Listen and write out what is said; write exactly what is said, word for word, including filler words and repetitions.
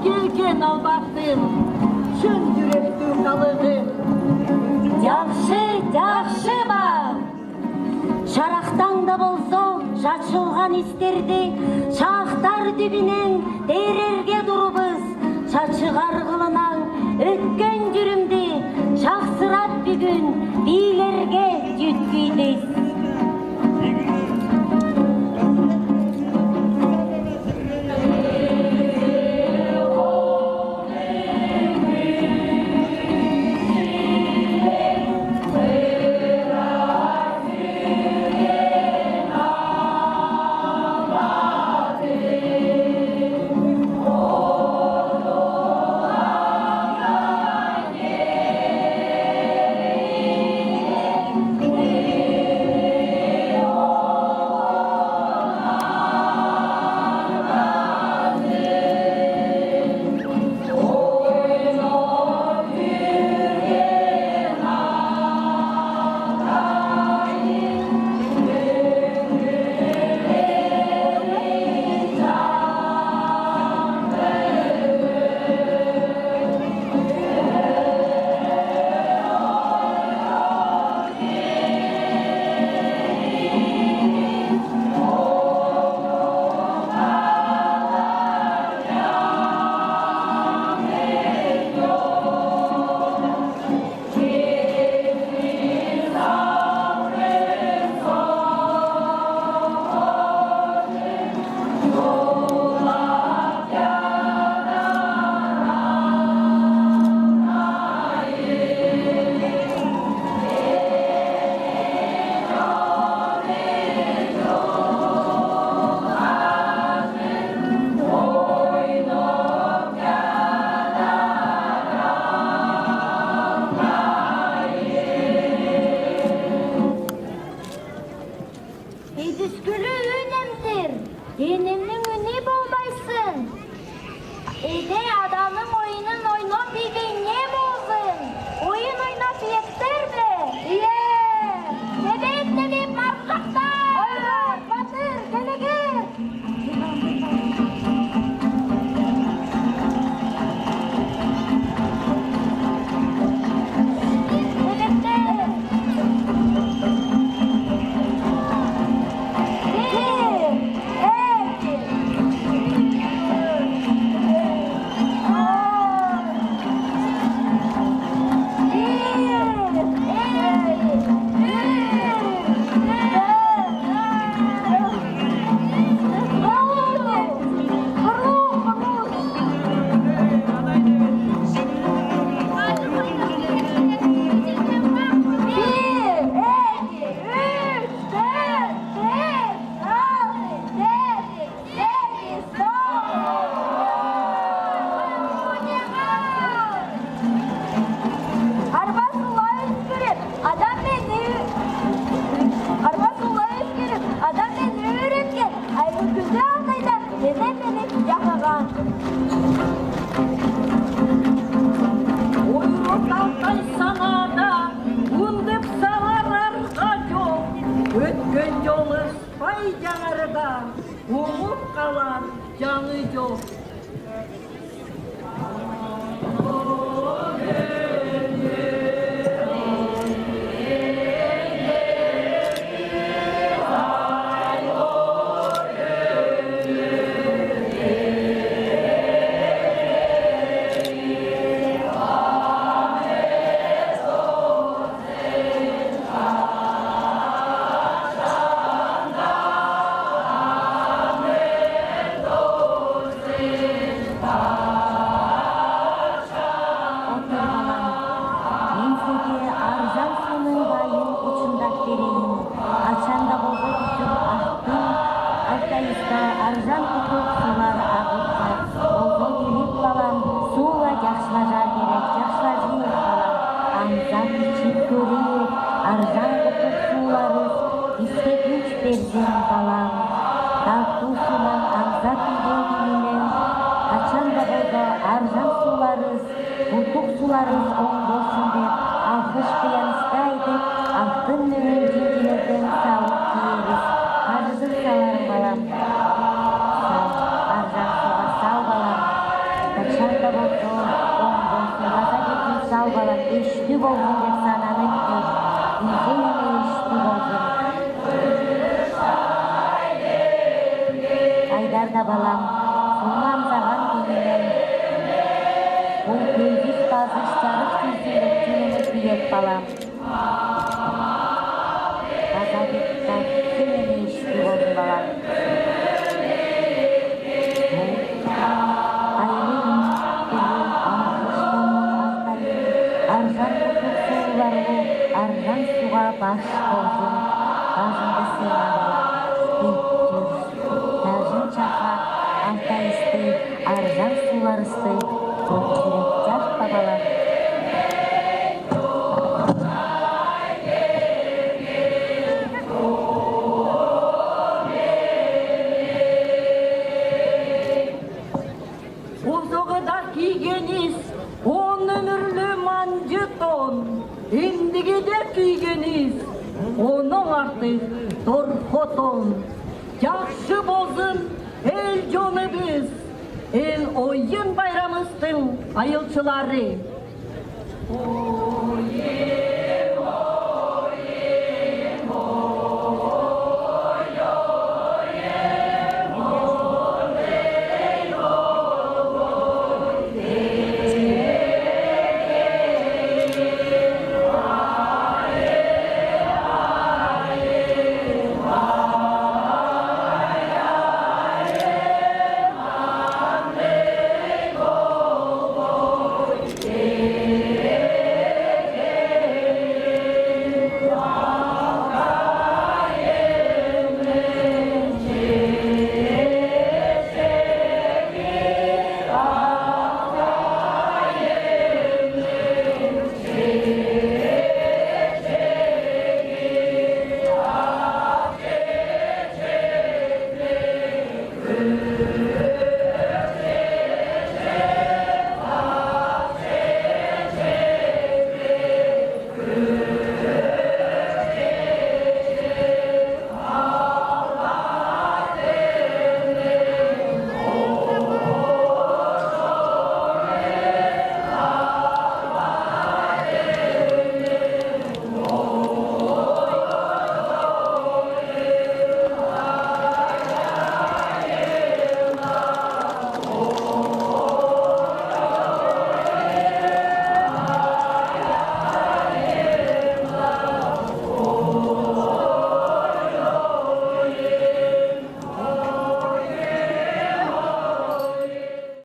Келген албатым, шын юректүү калыгым. Жакшы, жакшы бар. Шарахтаң да болза, чачылган истерди шахтар дүбүнен дерерге турабыз. Чачыгар кылынаң өткен чурумду чаксырап, бюгюн бийлерге чүткүйдүс. Эдискүлүү үнемтир, энемнең үни болмайсың. Эде аданың оюнын ойнап ийбей не болзын? Оюн ойнап иектер бе? Ие! Тебет, тебет, маркактар! Ойнап, батыр, келигер! Арба суула үскүрүп, адам мени, арба суула үскүрүп, адам мени үүреткен, ай, бу күндү Алтайда эне мени якаган. Уйрут, Алтай, саңа да ундуп саңарарга жок, өткен жолу бай жаңарда, угуп калар жаңы жол. Отыр, балам, мен сизге Аржан сууның байын очындап берейин. Качан да болза бизим Алтын Алтайыбызда аржан кутук суулар агып турар. Олга күүлип, балам, суула жакшылажа керек, жакшылажыйык, балам. Аңзап ичип күүлип, аржан кутук сууларыбыз бизге күч берзин, балам. Тартыусунаң аңзап ийген күүнүнен качан да болза аржан сууларыбыз, кутук сууларыбыз оң болсун деп, алгыш-буянышты айтып, алтын мөңен җиңҗилерден савыт киербиз. Кажыдын саларым, балам. Сау, аржан сууга сау, балам. Иштүү болзун деп сананып, ийген эне иштүү болзун. Айдар да, балам, сулам саган кийинен. Бу күүзис пазыш чарых тийсин деп тилейме, балам. Таза бет, таза эне иштүү болзун, балам. Айлы, айлы, алтмыш томон алтайын, аржан кутук сууларлы, аржан сууга баш болзун. Бажыңды сыйла, балам. Тажын чаха Алтайысты, аржан сууларысты, кок чүрек чартпа, балам. Бозогыда кийгенис он өмюрлю манҷы тон, эндигиде кийгенис оннан артых торхо тон. Чахшы болзун эл чоныбыз, эл ойын байрамыбыстың айылчылары.